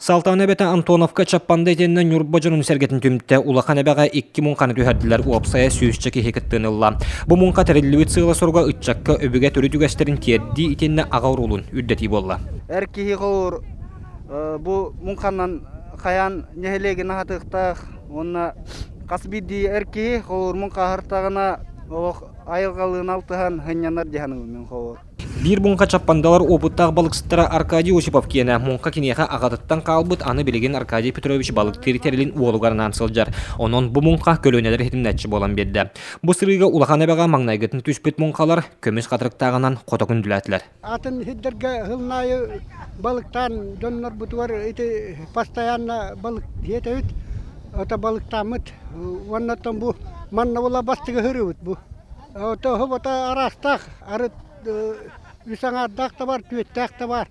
Салтаан эбэтэ Антоновка Чаппанда итиэннэ Ньурба дьонун сэргэтин түмтэ улахан эбэҕэ икки муҥханы түһэрдилэр, уопсайа сүүсчэ киһи кыттыыны ылла. Бу муҥха тэриллибит сыала-соруга ыччакка өбүгэ төрүт үгэстэрин тиэрдии итиэннэ аҕа уруулун үрдэтии буолла. Эр киһи холуур бу муҥханан хайаан нэһилиэгин аһатыахтаах уонна хас биирдии эр киһи холуур муҥха аһартаҕына олох айылҕалыын алтыһан сынньанар дии саныыбын мин холуур. Биир муҥха чаппандалар уопуттаах балыксыттара Аркадий Осипов киэнэ муҥха киниэхэ аҕатыттан хаалбыт, аны билигин Аркадий Петрович балыктыыр тэрилин уолугар анаан сылдьар. Онон бу муҥха көлүөнэлэр иһитиннээччи буолан биэрдэ. Бу сырыыга улахан эбэҕэ маҥнайгытын түспүт муҥхалар көмүс хатырыктааҕынан хото күндүлээтилэр. Атын сирдэргэ сылын аайы балыктаан дьоннорбутугар ити постоянно балык сиэтэбит, ото балыктааммыт уонна оттон бу манна була бастыгы сырыыбыт бу. Тоһу-бото араастаах, арыт үс аҥаардаах да бар, түөттээх да бар.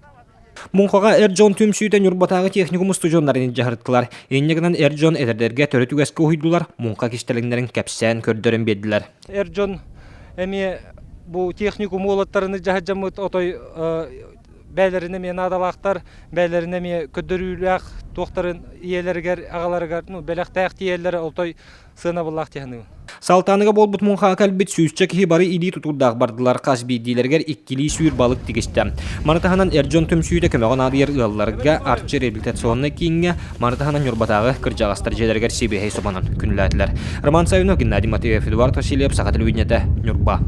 Муҥхаҕа эр дьон түмсүүтэ Ньурбатааҕы техникум устудьуоннарын илдьэ сырыттылар. Инньэ гынан эр дьон эдэрдэргэ төрүт үгэскэ уһуйдулар, муҥха кистэлэҥнэрин кэпсээн көрдөрөн биэрдилэр. Эр дьон эмиэ бу техникум уолаттарын илдьэ сылдьаммыт отой бэйэлэрин эмиэ наадалаахтар, бэйэлэрин эмиэ көрдөрүүлээх туохтарын ийэлэригэр, аҕаларыгар ну, бэлэхтээх тиийэллэрэ отой сыанабыллаах дии саныыбын. Салтааныга буолбут муҥхаҕа кэлбит сүүсчэ киһи бары илии тутуурдаах бардылар, хас биирдиилэригэр иккилии сүүр балык тигистэ. Маны таһынан эр дьон түмсүүтэ көмөҕө наадыйар ыалларга Арчы реабилитационнай кииҥҥэ, маны таһынан Ньурбатааҕы кырдьаҕастар дьиэлэригэр сибиэһэй собонон күнүлээтилэр. Роман Савинов, Геннадий Матвеев, Эдуард Васильев, Саха телевидениетэ, Ньурба.